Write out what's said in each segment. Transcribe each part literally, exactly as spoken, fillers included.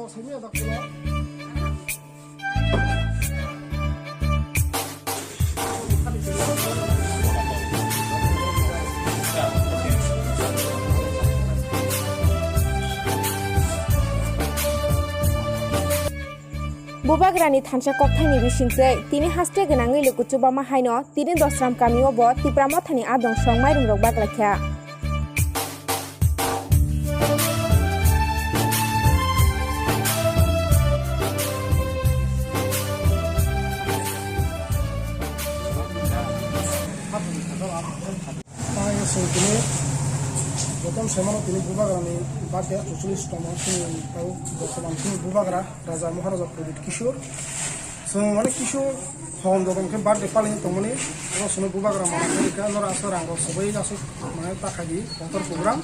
Bubagrani thansa kokthaini bisingtwi tini haste gwnangwi luku chubama haino tini Dosram kamio bo Tipra Mothani adong song mairum rok baglaikha. Ang chwng tini jotom semano tini bubagrani birthday, chuchullis tomo chini tau jotoman chini bubagra Raja Maharaja Pradip Kishore. Chwng mane Kishore hom jotom khe birthday palai tongmani, oro chwngno bubagra mana khe rika, noro aswk rang rok swbai aswk mane takhadi kotor program.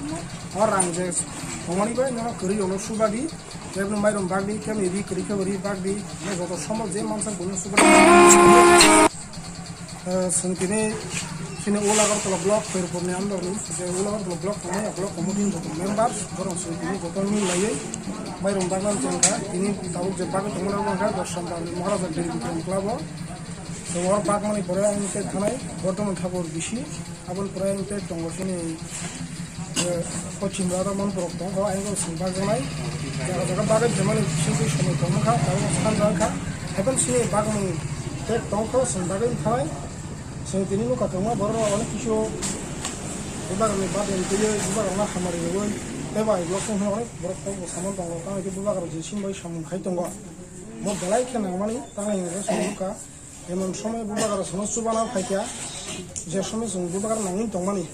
O rang je tongmani bai noro kwrwi ono subadi, kebno mairum bagdi, kebni ri kwrwi khe ri bagdi, joto somo je mansa bono subadi. Eh, chwng tini chini Old Agartala block, Khairpurni under ni, je Old Agartala block tongnai, a block committee ni joto members, borok chwng tini joto mil laiwi mairum bagna chengkha, tini tabuk je bagwi tongmani wngkha, Dosram Maharaja Dairy Bikram Club o. Chwng oro bagmani pore ang tei thanai, Bordhoman Thakur bisi, aboni pore ang tei tongo chini, eh, Pochim Radha Manpurok tongkha, ang tong chwng bagjanai. Jaga jaga bagwi jemani bisingtwi somoi tongmokha, tabuk sanjak kha. Haikhe chini bagmani tei tongkha, chwng bagwi thanai. Chwng tini nukha kwbangma borok rok onek kisu bubagrani birthday ni twiwi bubagrano hamari rwui tei bai block wngkhe onek borok kok bo samung tongo, tamo khe bubagra jesing bai samung khai tongo. Bo belai khe nangmani tanglai hwnwi chwng nukha. Emon somoi bubagra chwngno chubana phaikha, je somoi chwng bubagra nangwi tongmani.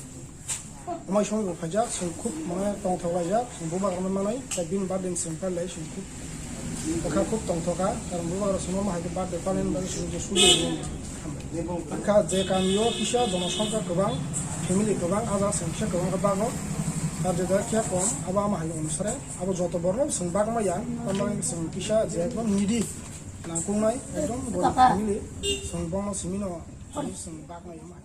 Amai somoi bo phaijak, chwng khub mane tongthok laijak, chwng bubagrano manwi, tei bini birthday ni chwng pailai, chwng khub bwkha khub tongthokha, karon bubagra chwngno ma hai khe birthday pailai bagwi chwng je sudu rwmani. Bwkha je kamio kisa jonosongkha kwbang, family kwbang, ah jaga chwng kisa kwbang khe bago, ar je jaga kisa kom, abo ama hai onusare, abo joto borok chwng bagmaya, tamni chwng kisa je ekdom needy, nangkuknai, ekdom gorib family, chwng bono simino, chwng bagmaya ma hai.